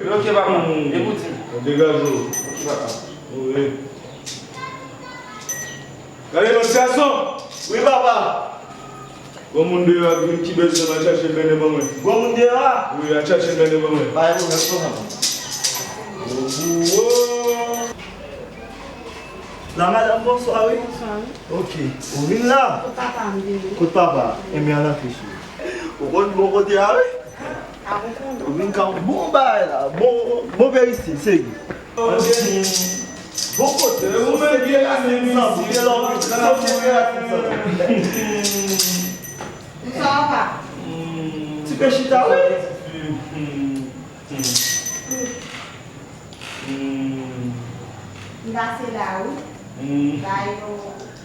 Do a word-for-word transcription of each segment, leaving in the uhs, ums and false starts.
Ok, papa. Depi w di m. Degaje w. Ok, papa. Wi. Gade lòt gason. Wi, papa. Gwo moun deyò a ki bezwen, al chache l mennen ban mwen. Gwo moun deyò a? Wi, al chache l mennen ban mwen. Pa gen pwoblèm, papa. Gwo. La madanm, bonswa, wi. Bonswa, wi. Ok. Ou vin la? Kot papa m vini. Kot papa? Enben, al antre, cheri. Ou konn bon kote a, wi. A, ou konn. Ou vin ka yon bon bagay la. Bon, bon peristil, segi. Bon kote. Ou menm ki rasin san bout. Sosyete rasin san bout. Bonswa, papa. Ti pe chita, wi. Hmm. M pase la, wi. Hmm. Bagay yo,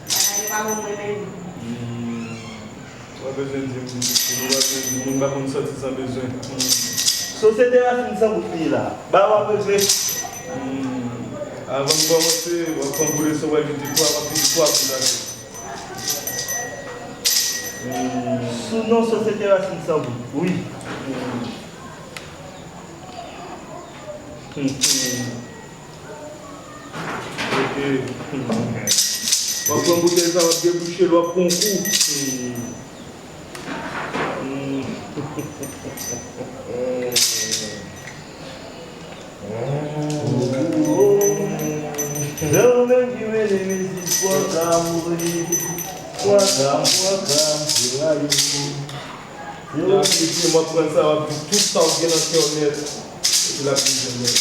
bagay yo pa bon mwen menm. Hmm. Ou pa bezwen di m, ou pa bezwen di m, moun pa konn sòti san bezwen. Hmm. Sosyete a fin san bout li la. Ba w ap bezwen. Hmm. Avan m kòmanse, w ap pran gode san, w ap piti twa, w ap piti twa kout atè. Hmm. Sou non sosyete rasin san bout, wi. Hmm. Hmm, hmm. Ok. W ap pran boutèy sa, w ap debouche l, w ap pran kou. Hmm. Hmm. Se ou menm ki mennen mizik pwokam, wi. Pwokam, pwokam, se rayi. Depi w ap pran sa, w ap di tout sa w gen nan kè w nèt. Epi l ap vin jwenn nèt.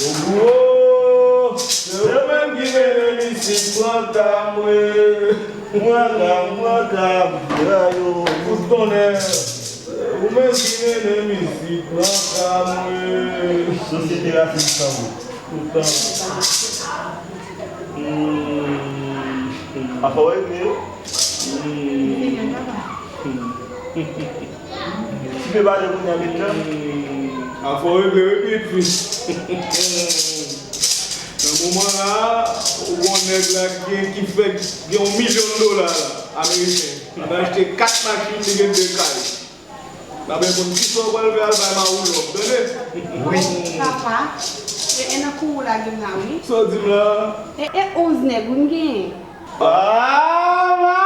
Oh, se ou menm ki mennen mizik pran ka mwen. Pran ka m, pran ka m, rayo. Fout tonnè. Ou menm ki mennen mizik pran ka mwen. Sosyete rasis sa, wi. Toutan. Hmm. Afè w regle yo? Hmm. Ti pe pale kounye a, met jan. Hmm. Afè w regle, wi, pitit fi. Nan moman la, ou gon nèg la ki gen, ki fè, gen yon milyon dola la, ameriken. L ap achte kat machin, li gen de kay. N ap konn kisa w pral fè al bay Mawoulòk, tande? Wi. Papa, e, e nan kou w la gen m la, wi. Sa w di m la? E, e onz nèg, wi, m genyen. Papa!